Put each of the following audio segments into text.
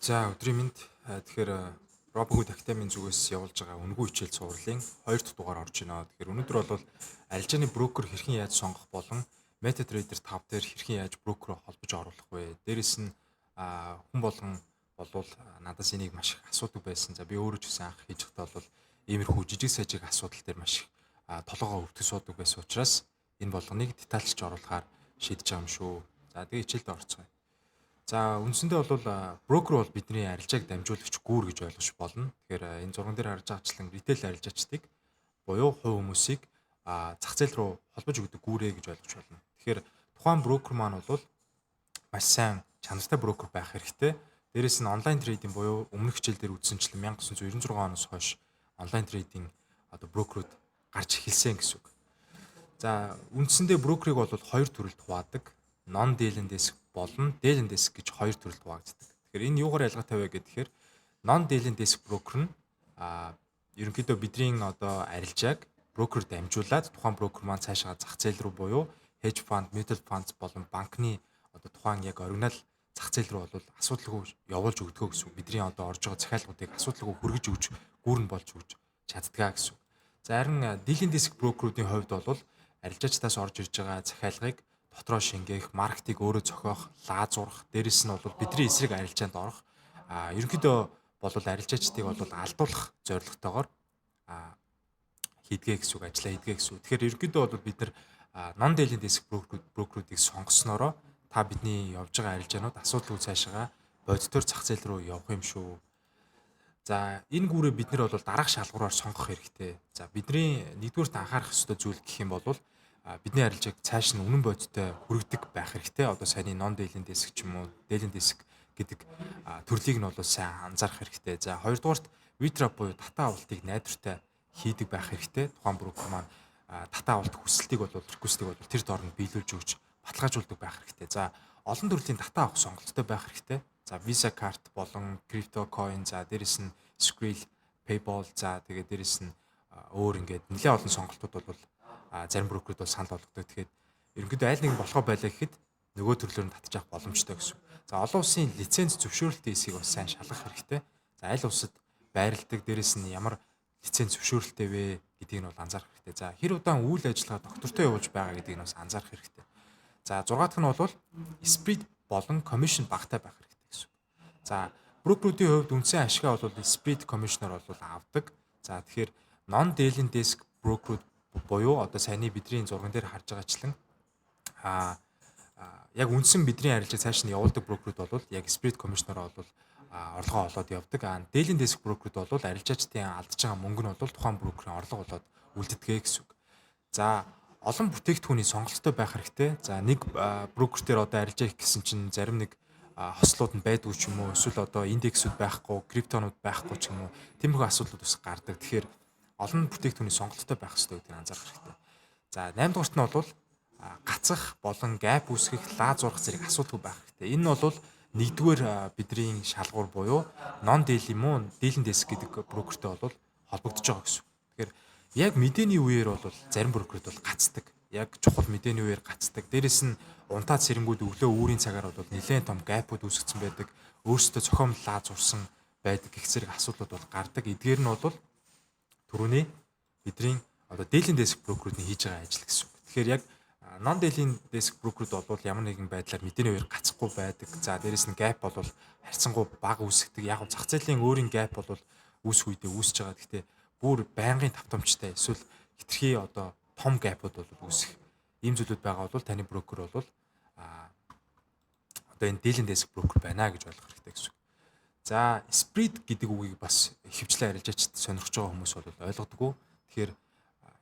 За, өдрийн мэнд. Тэгэхээр Robinhood Academy-ийн зүгээс явуулж байгаа үнэгүй хичээл цувралын 2 дахь дугаар орж байна. Тэгэхээр өнөөдөр бол арилжааны брокер хэрхэн яаж сонгох болон MetaTrader 5 дээр хэрхэн яаж брокероо холбож оруулах вэ? Дээрэс нь хүн болгон болвол надаас энийг маш их асуудаг байсан. За, би өөрөө ч гэсэн анх хийж байхдаа бол иймэрхүү жижиг сажиг асуудал дээр маш их толгойгоо өвтгөж суудаг байсан учраас энэ болгоныг детальчж оруулахаар шийдэж байгаа юм шүү. За, тэгээ хичээлдээ орцгоё. За, үндсэндээ бол брокер бол бидний арилжааг дамжуулагч гүүр гэж ойлгож болно. Тэгэхээр энэ зурган дээр харж байгаачлан retail арилжаачдыг буюу хувь хүмүүсийг зах зээл рүү холбож өгдөг гүүрээ гэж ойлгож болно. Тэгэхээр тухайн брокер маань бол маш сайн чанартай брокер байх хэрэгтэй. Дээрээс нь онлайн trading буюу өмнөх хичээл дээр үзсэнчлэн 1996 оноос хойш онлайн trading одоо брокерүүд гарч эхэлсэн гэсэн үг. За, үндсэндээ брокерыг бол хоёр төрөлд хуваадаг. Non dealing desk болон dealing desk гэж хоёр төрөлд хуваагддаг. Тэгэхээр энэ юугаар ялгаатай вэ гэхээр non dealing desk брокер нь ерөнхийдөө бидний одоо арилжааг брокер дамжуулаад тухайн брокер маань цаашаа зах зээл рүү буюу hedge fund, mutual funds болон банкны одоо тухайн яг оригинал зах зээл рүү бол асуудалгүй явуулж өгдөгөө гэсэн үг. Бидний одоо орж байгаа захиалгуудыг асуудалгүй хүргэж өгч, гүүрэн болж өгч чаддгаа гэсэн үг. За, харин dealing desk брокеруудын хувьд бол арилжаачдаас орж ирж байгаа захиалгыг дотроо шингээх, маркетинг өөрөө зохиох, лаа зурах, дээрэс нь бол бидний эсрэг арилжаанд орох, ерөнхийдөө бол арилжаачдыг бол алдуулах зорилготойгоор хийдгээ гэсэн үг, ажиллаа хийдгээ гэсэн үг. Тэгэхээр ерөнхийдөө бол бид нар non dealing desk брокеруудыг сонгосноороо та бидний явж байгаа арилжаанууд асуудалгүй цаашаа бодитоор зах зээл рүү явах юм шүү. За, энэ гүүрээ бид нар бол дараах шалгуураар сонгох хэрэгтэй. За, бидний нэгдүгээрт анхаарах ёстой зүйл гэх юм бол бидний арилжааг цааш нь үнэн бодиттой хүргэдэг байх хэрэгтэй. Одоо саяны non dealing desk ч юм уу, dealing desk гэдэг төрлийг нь бол сайн анзаарах хэрэгтэй. За, хоёрдугаарт withdraw буюу татан авалтыг найдвартай хийдэг байх хэрэгтэй. Тухайн брокер маань татан авалт хүсэлтийг бол, request-ийг бол тэр доор нь биелүүлж өгч баталгаажуулдаг байх хэрэгтэй. За, олон төрлийн татан авах сонголттой байх хэрэгтэй. За, Visa card болон crypto coin, за, дээрэс нь Skrill, PayPal, за, тэгээд дээрэс нь өөр ингээд нэлээд олон сонголтууд бол зарим брокерүүд бол санал болгодог. Тэгэхээр ерөнхийдөө аль нэгэн болохоо байлаа гэхэд нөгөө төрлөөр нь татж авах боломжтой гэсэн. За, олон улсын лиценз зөвшөөрөлтийн эсэхийг бас сайн шалгах хэрэгтэй. За, аль улсад байрладаг, дээрэс нь ямар лиценз зөвшөөрөлттэй вэ гэдгийг нь бол анзаарах хэрэгтэй. За, хэр удаан үйл ажиллагаа тогтвортой явуулж байгаа гэдгийг нь бас анзаарах хэрэгтэй. За, 6 дахь нь бол spread болон commission багатай байх хэрэгтэй гэсэн. За, брокеруудын хувьд үндсэн ашгаа бол spread commission-оор бол авдаг. За, тэгэхээр non dealing desk брокерууд буюу одоо саяны бидний зурган дээр харж байгаачлан яг үндсэн бидний арилжаа цааш нь явуулдаг брокерууд бол яг spread commission-оор бол орлогоо олоод явдаг. А dealing desk брокерууд бол арилжаачдын алдж байгаа мөнгө нь бол тухайн брокерийн орлого болоод үлддэг гэсэн үг. За, олон бүтээгдэхүүний сонголттой байх хэрэгтэй. За, нэг брокер дээр одоо арилжаа хийх гэсэн чинь зарим нэг хослууд нь байдгүй ч юм уу, эсвэл одоо индексүүд байхгүй, криптонууд байхгүй ч юм уу, тиймэрхүү асуудлууд бас гардаг. Тэгэхээр олон бүтээгдэхүүний сонголттой байх хэрэгтэй гэдгийг анзаарах хэрэгтэй. За, 8 дугаарт нь бол гацах болон gap үүсгэх, лаа зурах зэрэг асуудалгүй байх хэрэгтэй. Энэ нь бол нэгдүгээр бидний шалгуур буюу non deal юм уу, dealing desk гэдэг брокертэй бол холбогдож байгаа гэсэн. Тэгэхээр яг мэдээний үеэр бол зарим брокерүүд бол гацдаг. Яг чухал мэдээний үеэр гацдаг. Дээрэс нь унтаад сэрэнгүүд өглөө үүрийн цагаар бол нэлээд том gap ууд үүсгэсэн байдаг. Өөрсдөө зохиомл лаа зурсан байдаг гэх зэрэг асуудлууд бол гардаг. Эдгээр нь бол түрүүний бидний одоо dealing desk брокерүүдийн хийж байгаа ажил гэсэн үг. Тэгэхээр яг non dealing desk брокерүүд бол ямар нэгэн байдлаар мэдээний үеэр гацхгүй байдаг. За, дээрэс нь gap бол харьцангуй бага үүсгдэг. Яг зах зээлийн өөрийн gap бол үүсэх үедээ үүсэж байгаа. Гэхдээ бүр байнгын тавтамжтай эсвэл хэтэрхий одоо том gap ууд бол үүсэх ийм зүйлүүд байгаа бол таны брокер бол одоо энэ dealing desk брокер байна гэж ойлгох хэрэгтэй гэсэн үг. За, spread гэдэг үгийг бас ихэвчлэн арилжаачид сонирхож байгаа хүмүүс бол ойлгодоггүй. Тэгэхээр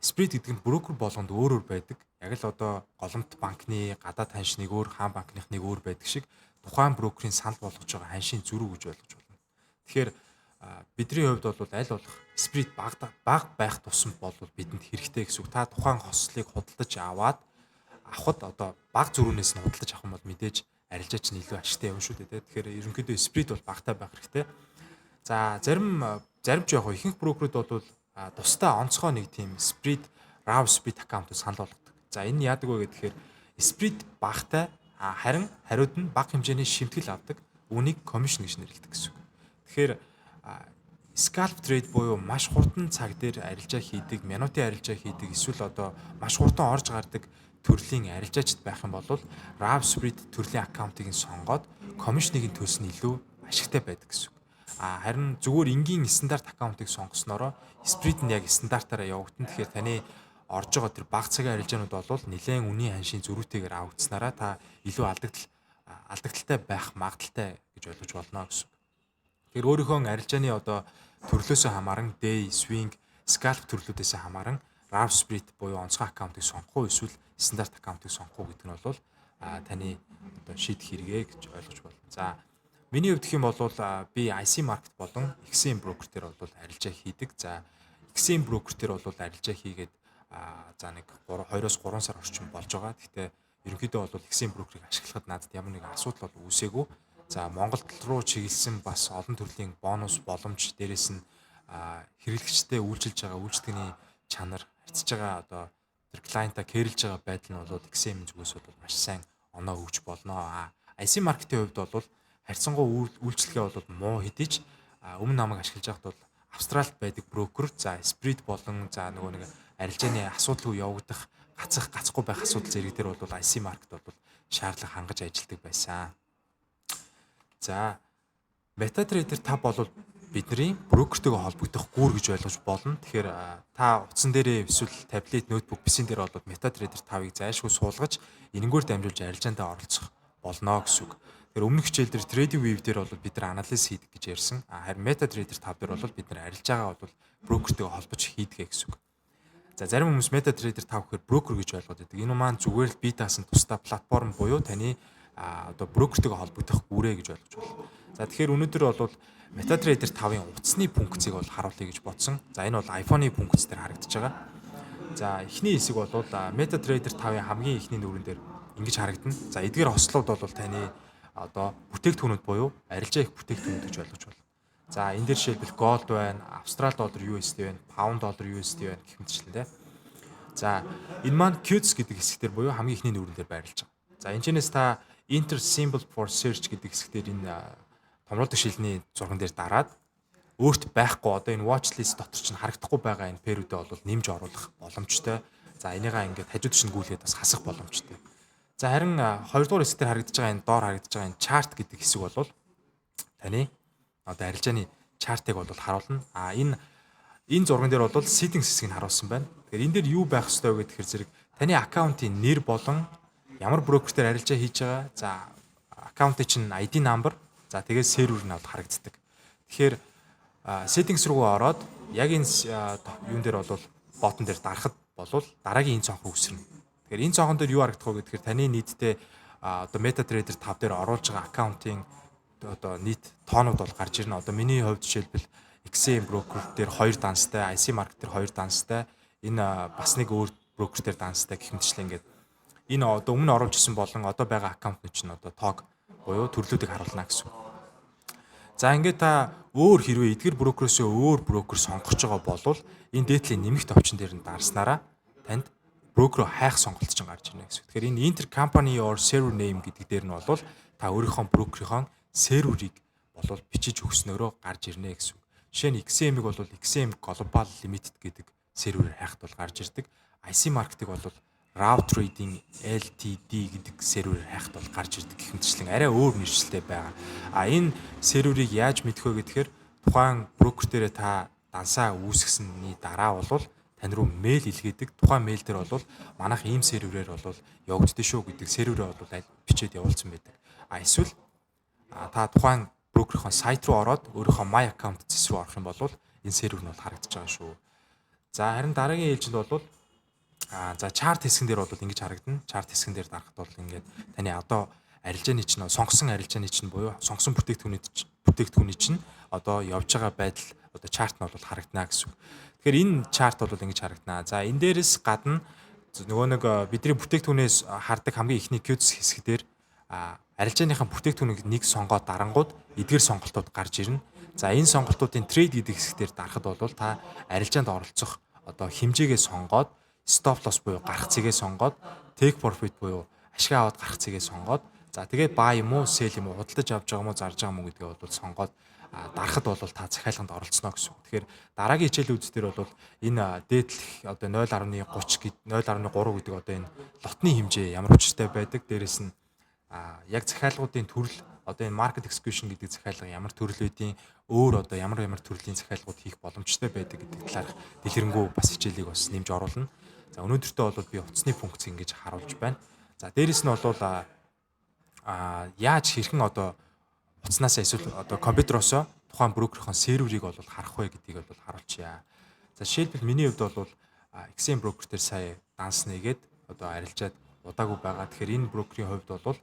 spread гэдэг нь брокер болгонд өөр өөр байдаг. Яг л одоо Голомт банкны гадаад ханш нэг өөр, хаан банкных нэг өөр байдаг шиг тухайн брокерийн санал болгож байгаа ханшийн зөрүү гэж ойлгож байна. Тэгэхээр бидний хувьд бол аль болох spread бага бага байх тусам бол бидэнд хэрэгтэй гэсэн үг. Та тухайн хослыг худалдаж аваад авахд одоо бага зөрүүнээс нь худалдаж авах юм бол мэдээж арилжаач нь илүү ашигтай юм шүү дээ. Тэгэхээр ерөнхийдөө spread бол багатай байх хэрэгтэй. За, зарим зарим ч яг ихэнх брокерүүд бол тусдаа онцгой нэг тийм spread, raw spread account санал болгодог. За, энэ яадаг вэ гэхээр spread багатай, харин хариуд нь бага хэмжээний шимтгэл авдаг. Үүнийг commission гэж нэрлэдэг гэсэн үг. Тэгэхээр scalp trade буюу маш хурдан цаг дээр арилжаа хийдэг, минутын арилжаа хийдэг эсвэл одоо маш хурдан орж гардаг төрлийн арилжаачд байх юм бол raw spread төрлийн аккаунтыг нь сонгоод commission ыг нь төлсөн илүү ашигтай байдаг гэсэн үг. А харин зүгээр энгийн стандарт аккаунтыг сонгоснороо spread нь яг стандартаараа явагдана. Тэгэхээр таны орж байгаа тэр бага цагийн арилжаанууд бол нэлээд үнийн ханшийн зөрүүтэйгээр авагдсанараа та илүү алдагдaltaй байх магадлалтай гэж ойлгож болно гэсэн. Тэгэхээр өөрийнхөө арилжааны одоо төрлөөсөө хамааран day, swing, scalp төрлүүдээс хамааран raw spread буюу онцгой аккаунтыг сонгох уу эсвэл стандарт аккаунтыг сонгох уу гэдэг нь бол таны одоо шийдэх хэрэгэ гэж ойлгож байна. За, миний хувьд гэх юм бол би IC Market болон XM broker дээр бол арилжаа хийдэг. За, XM broker дээр бол арилжаа хийгээд за нэг 3 2-оос 3 сар орчим болж байгаа. Гэхдээ ерөнхийдөө бол XM broker-ыг ашиглахад надад ямар нэгэн асуудал бол үүсээгүй. За, Монголд руу чиглэсэн бас олон төрлийн бонус боломж, дээрэс нь хэрэглэгчтэй үйлчилж байгаа үйлчлэгээний чанар, харьцаж байгаа одоо тэр client аа care лж байгаа байдал нь бол XM зүгээс бол маш сайн оноо өгч болно. А IC Market-ийн хувьд бол харьцангуй үйлчилгээ бол муу хэдий ч өмнө намайг ашиглаж байхад бол Австралид байдаг брокер, за spread болон за нөгөө нэг арилжааны асуудалгүй явагдах, гацах, гацхгүй байх асуудал зэрэг дээр бол IC Market бол шаардлага хангаж ажилладаг байсан. За, MetaTrader 5 бол бидний брокертэйгээ холбогдох гүүр гэж ойлгож болно. Тэгэхээр та утсан дээрээ эсвэл таблет, ноутбук, PC дээр бол MetaTrader 5-ыг зайлшгүй суулгаж, энэнгээр дамжуулж арилжаандаа оролцох болно гэсэн үг. Тэгэхээр өмнөх хичээл дээр Trading View дээр бол бид нар анализ хийдэг гэж ярьсан. Харин MetaTrader 5 дээр бол бид нар арилжаагаа бол брокертэйгээ холбож хийдэг гэсэн үг. За, зарим хүмүүс MetaTrader 5 гэхээр брокер гэж ойлгоод байдаг. Энэ маань зүгээр л бие даасан тусдай платформ буюу таны одоо брокертэйгээ холбогдох гүрээ гэж ойлгож байна. За, тэгэхээр өнөөдөр бол MetaTrader 5-ын утасны функцийг бол харуулъя гэж бодсон. За, энэ бол iPhone-ы функц дээр харагдаж байгаа. За, эхний хэсэг бол MetaTrader 5-ын хамгийн эхний нүүрэн дээр ингэж харагдана. За, эдгээр хослууд бол таны одоо бүтээгдэхүүнүүд буюу арилжаа их бүтээгдэхүүнүүд гэж ойлгож байна. За, энэ дээр жишээлбэл gold байна, Австрал доллар USD байна, pound доллар USD байна гэх мэтчлэн дээ. За, энэ маань Quotes гэдэг хэсэг дээр буюу хамгийн эхний нүүрэн дээр байрлаж байгаа. За, энэ чэнэс та enter symbol for search гэдэг хэсэг дээр энэ томруулдаг шилний зурган дээр дараад өөрт байхгүй, одоо энэ watch list дотор чинь харагдахгүй байгаа энэ pair үүдээ бол нэмж оруулах боломжтой. За, энийгээ ингээд хажууд чинь гүйлгээд бас хасах боломжтой. За, харин хоёрдугаар хэсэг дээр харагдаж байгаа энэ доор харагдаж байгаа энэ chart гэдэг хэсэг бол таны одоо арилжааны chart ыг бол харуулна. А энэ зурган дээр бол settings хэсгийг харуулсан байна. Тэгэхээр энэ дээр юу байх ёстой вэ гэхээр зэрэг таны аккаунтын нэр болон ямар брокер дээр арилжаа хийж байгаа. За, аккаунтын чинь ID number, за тэгээд сервер нь бол харагддаг. Тэгэхээр settings руу ороод яг энэ юун дээр бол button дээр дарахад болвол дараагийн энэ цонх үүсэрнэ. Тэгэхээр энэ цонхон дээр юу харагдах вэ гэхээр таны нийтдээ одоо MetaTrader 5 дээр оруулж байгаа аккаунтын одоо нийт тоонууд бол гарч ирнэ. Одоо миний хувьд жишээлбэл XM broker дээр 2 данстай, IC Market дээр 2 данстай, энэ бас нэг өөр брокер дээр данстай гэх мэтчлэн ингээд энэ одоо өмнө оруулж исэн болон одоо байгаа аккаунтны чинь одоо тоог буюу төрлүүдийг харуулна гэсэн. За, ингээд та өөр хэрвээ эдгэр брокерөөсөө өөр брокер сонгож байгаа бол энэ дээдлийн нэмэх товчон дээр нь дарснараа танд брокероо хайх сонголт чинь гарч ирнэ гэсэн. Тэгэхээр энэ enter company or server name гэдэг дээр нь бол та өөрийнхөө брокерийнхоо серверийг болвол бичиж өгснөөрөө гарч ирнэ гэсэн үг. Жишээ нь XM-ийг бол XM Global Limited гэдэг серверээр хайхад бол гарч ирдэг. IC Market-ыг бол Raw Trading LTD гэдэг серверээр хайхад бол гарч ирдэг гэх мэтчлэн арай өөр нэршилтэй байгаа. А энэ серверийг яаж мэдэх вэ гэхээр тухайн брокер дээрээ та дансаа үүсгэсний дараа бол тань руу мэйл илгээдэг. Тухайн мэйл дээр бол манайх ийм серверээр бол явагддээ шүү гэдэг серверээ бол бичээд явуулсан байдаг. А эсвэл та тухайн брокерийн сайт руу ороод өөрийнхөө My account зэс рүү орох юм бол энэ сервер нь бол харагдаж байгаа шүү. За, харин дараагийн ээлжинд бол за chart хэсгэн дээр бол ингэж харагдана. Chart хэсгэн дээр дарахад бол ингээд таны одоо арилжааны чинь, сонгосон арилжааны чинь буюу сонгосон бүтээгдэхүүний чинь одоо явж байгаа байдал, одоо chart нь бол харагдана гэсэн үг. Тэгэхээр энэ chart бол ингэж харагдана. За, энэ дээрээс гадна нөгөө нэг бидний бүтээгдэхүүнээс хардаг хамгийн эхний Quotes хэсэг дээр арилжааныхаа бүтээгдэхүүнийг нэг сонгоод дарангууд эдгээр сонголтууд гарч ирнэ. За, энэ сонголтуудын trade гэдэг хэсэг дээр дарахад бол та арилжаанд оролцох одоо хэмжээгээ сонгоод, stop loss буюу гарах цэгээ сонгоод, take profit буюу ашиг аваад гарах цэгээ сонгоод, За, тэгээд buy юм уу, sell юм уу, худалдаж авч байгаа юм уу, зарж байгаа юм уу гэдгээ бол сонгоод дарахад бол та захиалганд оролцоно гэсэн үг. Тэгэхээр дараагийн хичээлүүд дээр бол энэ дээдлэх одоо 0.30 гэд 0.3 гэдэг одоо энэ лотны хэмжээ ямар учиртай байдаг. Дээрэс нь яг захиалгуудын төрөл, одоо энэ market execution гэдэг захиалга ямар төрөл байдийн, өөр одоо ямар ямар төрлийн захиалгууд хийх боломжтой байдаг гэдэг талаарх дэлгэрэнгүй бас хичээлийг бас нэмж оруулна. За, өнөөдөртөө бол би утасны функц ингэж харуулж байна. За, дээрэс нь бол яаж хэрхэн одоо утаснаас эсвэл одоо компьютероосоо тухайн брокерийн серверийг бол харах вэ гэдгийг бол харуулчихъя. За, жишээлбэл, миний хувьд бол XM брокер дээр сая данс нээгээд одоо арилжаад удаагүй байгаа. Тэгэхээр энэ брокерийн хувьд бол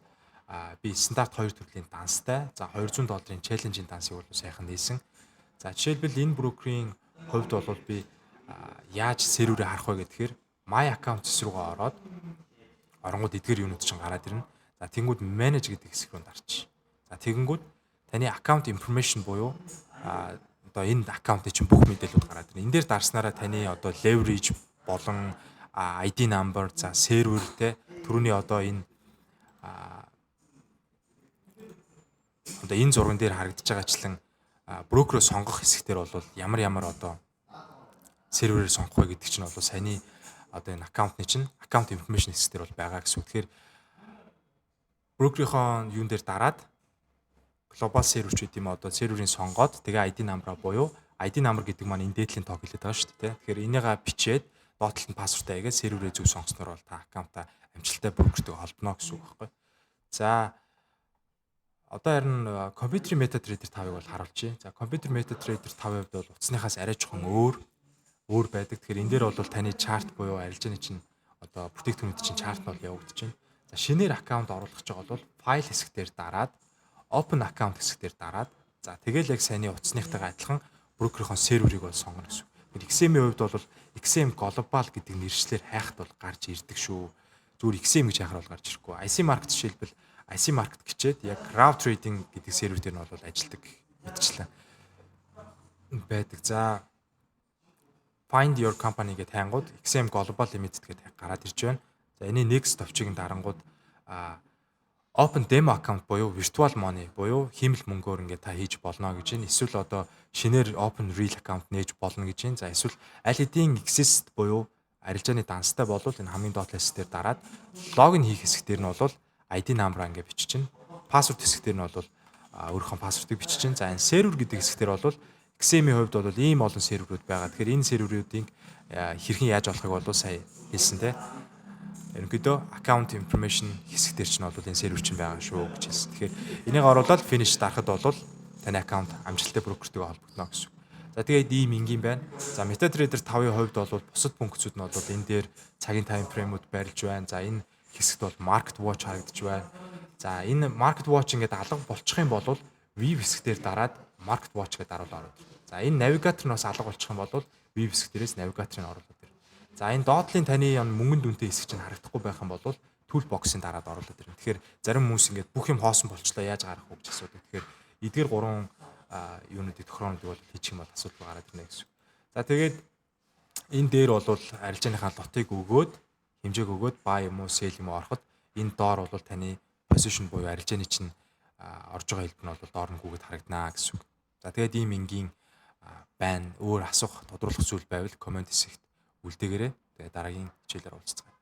би стандарт хоёр төрлийн данстай. За, 200 долларын challenge ийн дансыг бол сайхан нээсэн. За, жишээлбэл, энэ брокерийн хувьд бол би яаж серверээ харах вэ гэхээр My account хэсэг рүүгээ ороод оронгууд эдгээр юунууд чинь гараад ирнэ. За, тэнгүүд manage гэдэг хэсэг рүү дарчих. За, тэгэнгүүт таны account information буюу одоо энэ аккаунтын чинь бүх мэдээлэлүүд гараад ирнэ. Энэ дээр дарснараа таны одоо leverage болон ID number, за, сервер те, түрүүний одоо энэ одоо энэ зурган дээр харагдаж байгаачлан брокерөө сонгох хэсэг дээр бол ямар ямар одоо серверээр сонгох вэ гэдэг чинь бол саяны одоо энэ аккаунтны чинь account information хэсэг дээр бол байгаа гэсэн үг. Тэгэхээр брокерийнхоо юун дээр дараад global server ч гэдэг юм, одоо серверийг сонгоод, тэгээ ID number буюу ID number гэдэг маань энэ дээдлийн тоог хэлээд байгаа шүү дээ. Тэгэхээр энийгээ бичээд доод талд нь password аа хийгээд серверээ зөв сонгосноор бол та аккаунтаа амжилттай брокертэйг холбоно гэсэн үг байхгүй. За, одоо харин компьютерийн MetaTrader 5-ыг бол харуулчихъя. За, компьютер MetaTrader 5-ын хувьд бол утасныхаас арай жоохон өөр өөр байдаг. Тэгэхээр энэ дээр бол таны chart буюу арилжааны чинь одоо бүтээгдэхүүнүүд чинь chart нь бол явагдаж байна. За, шинээр аккаунт оруулах гэж байгаа бол файл хэсэг дээр дараад, open account хэсэг дээр дараад, за, тэгэл яг саяны утасныхтайгаа адилхан брокерийн серверийг бол сонгоно гэсэн. Тэгэхээр XM-ийн хувьд бол XM Global гэдэг нэршлээр хайхад бол гарч ирдэг шүү. Зүгээр XM гэж хайхаар бол гарч ирэхгүй. IC Market, жишээлбэл, IC Market гэчээд яг Raw Trading гэдэг сервер дээр нь бол ажилладаг мэтчлэн байдаг. За, find your company гэдэг хайнгууд XM Global Limited гэдэг гараад ирж байна. За, энэний next товчийг нь дарангууд open demo account буюу virtual money буюу хиймэл мөнгөөр ингээд та хийж болно гэж байна. Эсвэл одоо шинээр open real account нээж болно гэж байна. За, эсвэл аль хэдийн exist буюу арилжааны данстай болвол энэ хамгийн доод хэсэг дээр дараад login хийх хэсэг дээр нь бол ID number ингээд бичиж чинь. Password хэсэг дээр нь бол өөрийнхөө password ыг бичиж чинь. За, энэ server гэдэг хэсэг дээр бол XM-ийн хувьд бол ийм олон серверүүд байгаа. Тэгэхээр энэ серверүүдийг хэрхэн яаж олохыг бол сая хэлсэн те. Ерөнхийдөө account information хэсэг дээр чинь бол энэ сервер чинь байгаа шүү гэж хэлсэн. Тэгэхээр энийг оруулаад finish дарахад бол таны аккаунт амжилттай брокертэйгээ холбогдно гэсэн. За, тэгээд ийм энгийн байна. За, MetaTrader 5-ын хувьд бол бусад функцүүд нь бол энэ дээр цагийн time frame-үүд байрлаж байна. За, энэ хэсэгт бол market watch харагдаж байна. За, энэ market watch ингээд алга болчих юм бол view хэсэг дээр дараад market watch гэдэг даруул ороод ирнэ. За, энэ навигатор нь бас алга болчих юм бол view хэсэг дээрээс навигаторыг оруулаад ирнэ. За, энэ доотлын таны мөнгөн дүнтэй хэсэг чинь харагдахгүй байх юм бол toolbox-ын дараад оруулаад ирнэ. Тэгэхээр зарим хүмүүс ингээд бүх юм хоосон болчлоо, яаж гарах вэ гэж асуудаг. Тэгэхээр эдгээр гурван юунуудыг, тохироонуудыг бол хийчих юм бол асуудал гараад ирнэ гэсэн. За, тэгээд энэ дээр бол арилжааныхаа лотыг өгөөд, хэмжээг өгөөд buy юм уу, sell юм уу ороход энэ доор бол таны position буюу арилжааны чинь орж байгаа хэлбэр нь бол доор нь гүгэд харагданаа гэсэн үг. За, тэгээд ийм энгийн байна. Өөр асуух, тодруулах зүйл байвал comment хэсэгт үлдээгээрэй. Тэгээд дараагийн хичээлээр уулзцгаая.